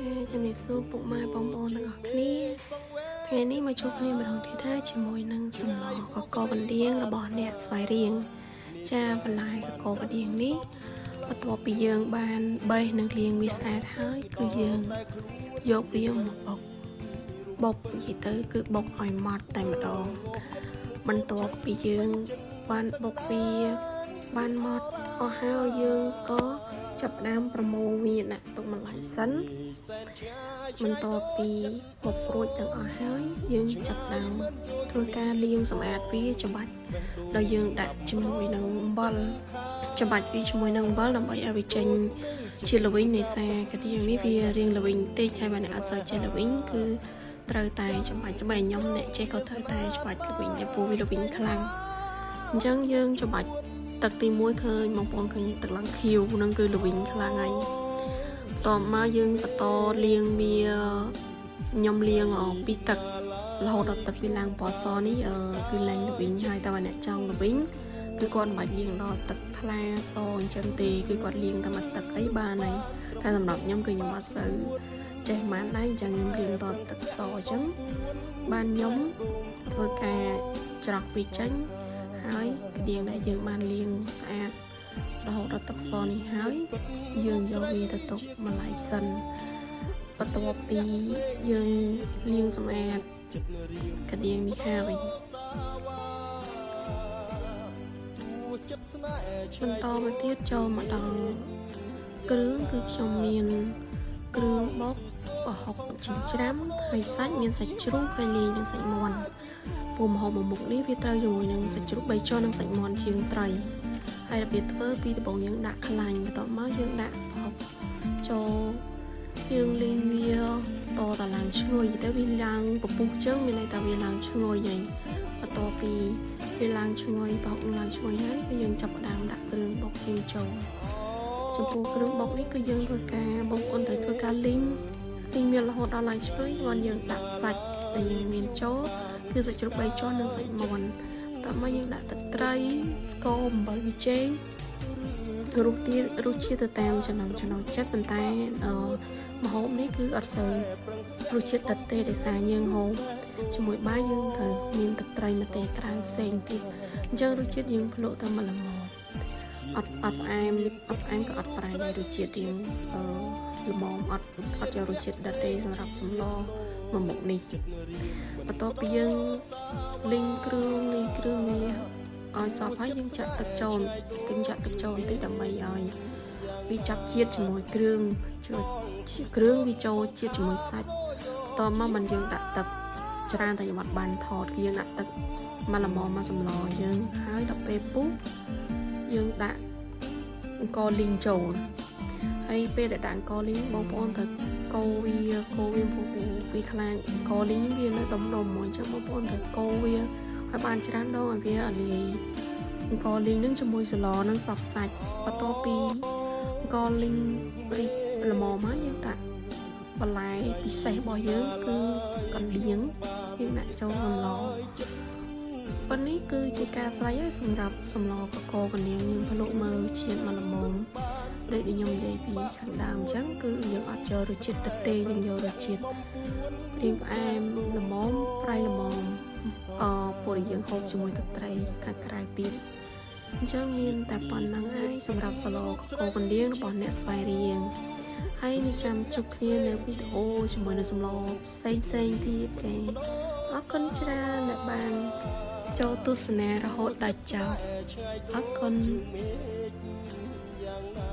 ចាជំរាបសួរពុកម៉ែបងប្អូនទាំងអស់គ្នាថ្ងៃនេះមកជួបគ្នាម្ដងទៀតហើយជាមួយនឹងសម្លកកកណ្ដៀងរបស់អ្នកស្វាយរៀងចាបន្លែកកកណ្ដៀងនេះបន្ទាប់ពីយើងបានបេះនិងលាងវាស្អាតហើយគឺយើងយកវាមកបុកបុកនិយាយទៅគឺបុកឲ្យម៉ត់តែម្ដងបន្ទាប់ពីយើងបានបុកវាបានម៉ត់អស់ហើយយើងក៏ចាប់ផ្ដើមប្រមូលវាដាក់ទុកម្លាយសិនបន្ទាប់ពីបុករួចទាំងអស់ហើយយើងចាប់ផ្ដើមធ្វើការលាងសម្អាតវាច្បាច់ដោយយើងដាក់ជាមួយនឹងអំបិលច្បាច់វាជាមួយនឹងអំបិលដើម្បីឲ្យវាចេញជាល្វីងនៃសារកដៀងនេះវារៀងល្វីងតិចហើយបើអ្នកអត់សូវចេះល្វីងគឺត្រូវតែច្បាច់ស្បែកខ្ញុំអ្នកចេះក៏ត្រូវតែច្បាច់ល្វីងចំពោះវាល្វីងខ្លាំងអញ្ចឹងយើងច្បាច់ទឹកទី1ឃើញបងប្អូនឃើញទឹកឡើងខៀវហ្នឹងគឺល្វីងខ្លាំងហើយបន្ទាប់មកយើងបន្តលាងវាខ្ញុំលាងពីទឹករហូតដល់ទឹកវាឡើងពណ៌សនេះគឺឡើងល្វីងហើយតែបើអ្នកចង់ល្វីងគឺគាត់មិនបាច់លាងដល់ទឹកថ្លាសអញ្ចឹងទេគឺគាត់លាងតែមួយទឹកអីបានហើយតែសម្រាប់ខ្ញុំគឺខ្ញុំអត់សូវចេះប៉ុន្មានដែរអញ្ចឹងខ្ញុំលាងដល់ទឹកសអញ្ចឹងបានខ្ញុំធ្វើការច្រោះវាចេញហើយកដៀងដែលយើងបានលាងស្អាតរហូតដល់ទឹកសនេះហើយយើងយកវាទៅទុកម្លាយសិនបន្ទាប់ពីយើងលាងសម្អាតកដៀងនេះហើយបន្តមកទៀតចូលមកដល់គ្រឿងគឺខ្ញុំមានគ្រឿងបុកប្រហុកចិញ្ច្រាំហើយសាច់មានសាច់ជ្រូកហើយលាយនឹងសាច់មាន់ពូម្ហូបមួយមុខនេះវាត្រូវជាមួយនឹងសាច់ជ្រូកបីជាន់និងសាច់មាន់ជាងត្រីហើយរបៀបធ្វើពីដំបូងយើងដាក់ខ្លាញ់បន្ទាប់មកយើងដាក់ប្រហុកចូលយើងលីងវាតតឡើងឈ្ងុយទៅវាឡើងពពុះចឹងមានន័យថាវាឡើងឈ្ងុយហើយបន្ទាប់ពីវាឡើងឈ្ងុយប្រហុកឡើងឈ្ងុយហើយគឺយើងចាប់ផ្ដើមដាក់គ្រឿងបុកយើងចូលចំពោះគ្រឿងបុកនេះគឺយើងធ្វើការបងប្អូនត្រូវធ្វើការលីងលីងវារហូតដល់ឡើងឈ្ងុយបានយើងដាក់សាច់ដែលយើងមានចូលគឺសាច់ជ្រូកបីជាន់និងសាច់មាន់បន្ទាប់មកយើងដាក់ទឹកត្រីស្ករអំបិលប៊ីចេងរសជាតិរសជាតិទៅតាមចំណង់ចំណូលចិត្តប៉ុន្តែអឺម្ហូបនេះគឺអត់សូវរសជាតិដិតទេដោយសារយើងហូបជាមួយបាយយើងត្រូវមានទឹកត្រីម្ទេសក្រៅផ្សេងទៀតអញ្ចឹងរសជាតិយើងភ្លក់ទៅមកល្មមអត់អត់ផ្អែមអត់ផ្អែមក៏អត់ប្រៃដែររសជាតិរៀងអឺល្មមអត់អត់យករសជាតិដិតទេសម្រាប់សម្លមួយមុខនេះបន្ទាប់ពីយើងលីងគ្រឿងលីងគ្រឿងវាឲ្យសព្វហើយយើងចាក់ទឹកចូលទិញចាក់ទឹកចូលបន្តិចដើម្បីឲ្យវាចាប់ជាតិជាមួយគ្រឿងជួយជាគ្រឿងវាចូលជាតិជាមួយសាច់បន្ទាប់មកមិនយើងដាក់ទឹកច្រើនតែខ្ញុំអត់បានថតគឺយើងដាក់ទឹកមកល្មមមកសម្លយើងហើយដល់ពេលពុះយើងដាក់អង្ករលីងចូលហើយពេលដែលដាក់អង្ករលីងបងប្អូនត្រូវកូរវាកូរវាព្រោះវាខ្លាំងអង្ករលីងវានៅដុំដុំហ្មងអញ្ចឹងបងប្អូនត្រូវកូរវាឲ្យបានច្រើនដងឲ្យវារលាយអង្ករលីងនឹងជាមួយសម្លនឹងសព្វសាច់បន្ទាប់ពីអង្ករលីងរីកល្មមហើយយើងដាក់បន្លែពិសេសរបស់យើងគឺកណ្ដៀងយើងដាក់ចូលសម្លប៉ុណ្នេះគឺជាការស្រេចហើយសម្រាប់សម្លកកកណ្ដៀងយើងភ្លក់មើលជាតិមកល្មមដូចដែលខ្ញុំនិយាយពីខាងដើមអញ្ចឹងគឺយើងអត់យករសជាតិដិតទេយើងយករសជាតិរៀងផ្អែមល្មមប្រៃល្មមអពលដែលយើងហូបជាមួយទឹកត្រីខាងក្រៅទៀតអញ្ចឹងមានតែប៉ុណ្្នឹងហើយសម្រាប់សម្លកកកណ្ដៀងរបស់អ្នកស្វាយរៀងហើយនឹងចាំជួបគ្នានៅវីដេអូជាមួយនឹងសម្លផ្សេងផ្សេងទៀតចា៎អរគុណច្រើនដែលបានចូលទស្សនារហូតដល់ចប់អរគុណ យ៉ាងណា